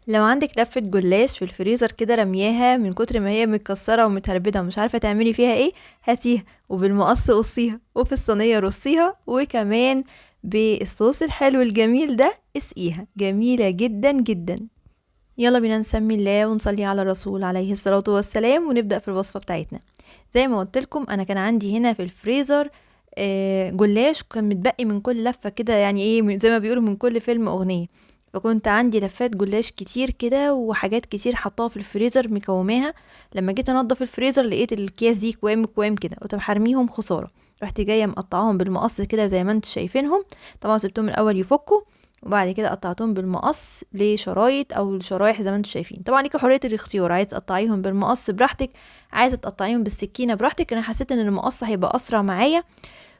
لو عندك لفة جلاش في الفريزر كده رمياها من كتر ما هي متكسرة ومتهربدة ومش عارفة تعملي فيها ايه، هاتيها وبالمقص قصيها وفي الصينية رصيها، وكمان بالصوص الحلو الجميل ده اسقيها، جميلة جدا جدا. يلا بينا نسمي الله ونصلي على الرسول عليه الصلاة والسلام ونبدأ في الوصفة بتاعتنا. زي ما قلت لكم انا كان عندي هنا في الفريزر جلاش كان متبقي من كل لفة كده، يعني ايه زي ما بيقولوا من كل فيلم اغنية، فكنت عندي لفات جلاش كتير كده وحاجات كتير حطاها في الفريزر مكوماها. لما جيت انضف الفريزر لقيت الكياس دي كوام كوام كده، قلت هرميهم خسارة، رحت جاية مقطعاهم بالمقص كده زي ما انتم شايفينهم. طبعا سبتهم الاول يفكوا وبعد كده قطعتهم بالمقص لشرايط او لشرايح زي ما انتم شايفين. طبعا ليكي حرية الاختيار، عايزه تقطعيهم بالمقص براحتك، عايزه تقطعيهم بالسكينة براحتك. انا حسيت ان المقص هيبقى اسرع معايا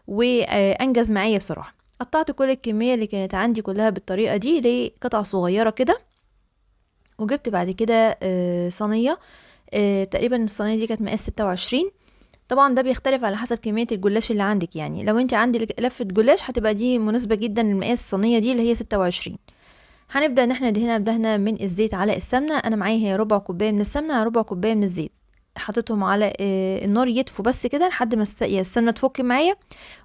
وانجز معايا بصراحة. قطعت كل الكمية اللي كانت عندي كلها بالطريقة دي لقطع صغيرة كده، وجبت بعد كده صينية، تقريبا الصينية دي كانت مقاس 26. طبعا ده بيختلف على حسب كمية الجلاش اللي عندك، يعني لو انت عندك لفه جلاش هتبقى دي مناسبة جدا للمقاس الصينية دي اللي هي 26. هنبدا ان احنا ندهنها بدهنه من الزيت على السمنة. انا معايا هي ربع كوباية من السمنة على ربع كوباية من الزيت، حطيتهم على النار يدفوا بس كده لحد ما السمنة تفك معايا.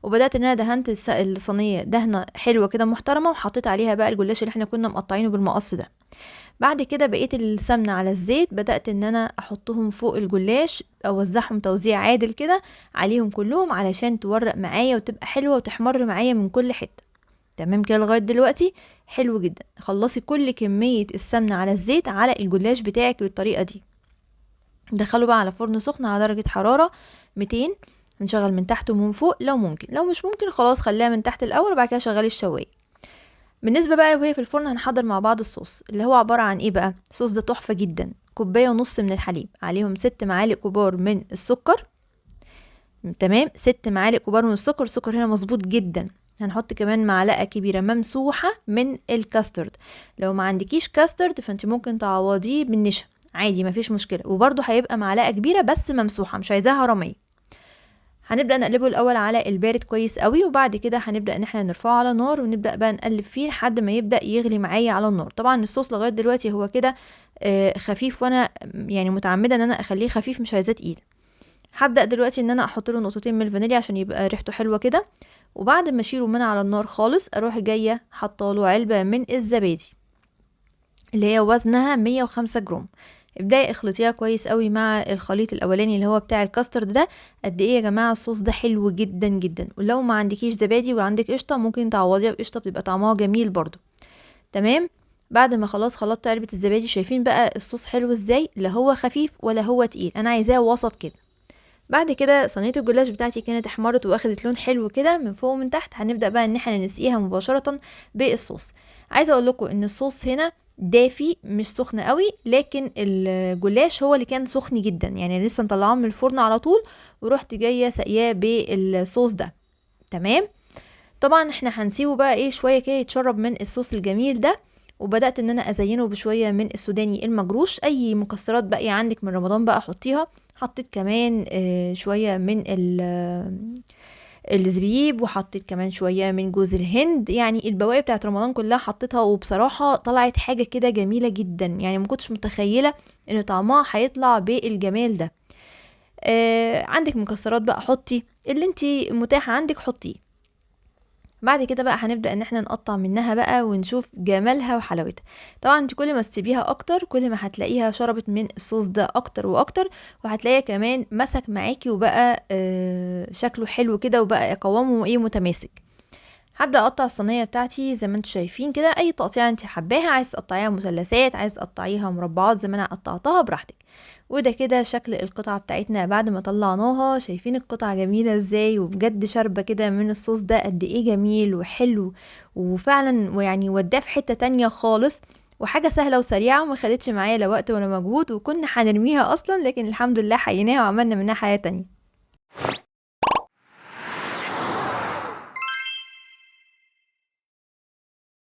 وبدات ان انا دهنت الصينية دهنه حلوة كده محترمه، وحطيت عليها بقى الجلاش اللي احنا كنا مقطعينه بالمقص ده. بعد كده بقيت السمنة على الزيت بدات ان انا احطهم فوق الجلاش، اوزعهم توزيع عادل كده عليهم كلهم علشان تورق معايا وتبقى حلوة وتحمر معايا من كل حتة. تمام كده لغاية دلوقتي حلو جدا. خلصي كل كمية السمنة على الزيت على الجلاش بتاعك بالطريقة دي. دخلوا بقى على فرن سخن على درجه حرارة 200، نشغل من تحت ومن فوق لو ممكن، لو مش ممكن خلاص خليها من تحت الاول وبعد كده شغلي الشوايه. بالنسبة بقى وهي في الفرن هنحضر مع بعض الصوص اللي هو عبارة عن ايه بقى. الصوص ده تحفة جدا، كوباية ونص من الحليب عليهم 6 معالق كبار من السكر. تمام، 6 معالق كبار من السكر، السكر هنا مظبوط جدا. هنحط كمان معلقه كبيرة ممسوحة من الكاسترد، لو ما عندكيش كاسترد فانت ممكن تعوضيه بالنشا عادي مفيش مشكلة، وبرده هيبقى معلقه كبيرة بس ممسوحة مش عايزاها رمية. هنبدا نقلبه الاول على البارد كويس قوي، وبعد كده هنبدا ان احنا نرفعه على النار ونبدا بقى نقلب فيه لحد ما يبدا يغلي معايا على النار. طبعا الصوص لغاية دلوقتي هو كده خفيف، وانا متعمدة ان انا اخليه خفيف مش عايزاه تقيل. هبدا دلوقتي ان انا احط له نقطتين من الفانيليا عشان يبقى ريحته حلوة كده، وبعد ما اشيله من على النار خالص اروح جاية حاطه له علبة من الزبادي اللي هي وزنها 105 جرام. ابداي اخلطيها كويس قوي مع الخليط الاولاني اللي هو بتاع الكاسترد ده. قد ايه يا جماعة الصوص ده حلو جدا جدا، ولو ما عندكيش زبادي وعندك قشطه ممكن تعوضيها بقشطه، بتبقى طعمها جميل برضو. تمام، بعد ما خلاص خلطت علبة الزبادي شايفين بقى الصوص حلو ازاي، لا هو خفيف ولا هو تقيل، انا عايزاه وسط كده. بعد كده صينية الجلاش بتاعتي كانت احمرت واخدت لون حلو كده من فوق ومن تحت. هنبدا بقى ان احنا نسقيها مباشرة بالصوص. عايزه اقول لكم ان الصوص هنا دافي مش سخن قوي، لكن الجلاش هو اللي كان سخن جدا، يعني لسه مطلعاه من الفرن على طول ورحت جاية ساقياه بالصوص ده. تمام، طبعا احنا هنسيبه بقى ايه شوية كده يتشرب من الصوص الجميل ده. وبدات ان انا ازينه بشوية من السوداني المجروش، اي مكسرات باقية عندك من رمضان بقى حطيها. حطيت كمان شوية من الزبيب، وحطيت كمان شوية من جوز الهند، يعني البواقي بتاعت رمضان كلها حطيتها، وبصراحة طلعت حاجة كده جميلة جدا، يعني ما كنتش متخيله ان طعمها هيطلع بالجمال ده. عندك مكسرات بقى حطي اللي انتي متاحة عندك حطيه. بعد كده بقى هنبدأ ان احنا نقطع منها بقى ونشوف جمالها وحلاوتها. طبعا انت كل ما تسيبيها اكتر كل ما هتلاقيها شربت من الصوص ده اكتر واكتر، وهتلاقيها كمان مسك معاكي وبقى شكله حلو كده وبقى قوامه ايه متماسك. هبدأ اقطع الصينية بتاعتي زي ما انتم شايفين كده، اي تقطيعة انت حباها، عايز تقطعيها مثلثات عايز تقطعيها مربعات زي ما انا قطعتها براحتك. وده كده شكل القطعة بتاعتنا بعد ما طلعناها، شايفين القطعة جميلة ازاي، وبجد شاربة كده من الصوص ده قد ايه جميل وحلو، وفعلا وداه في حتة تانية خالص، وحاجة سهلة وسريعة وما خدتش معايا لا وقت ولا مجهود، وكنا هنرميها اصلا لكن الحمد لله حييناها وعملنا منها حياة تانية.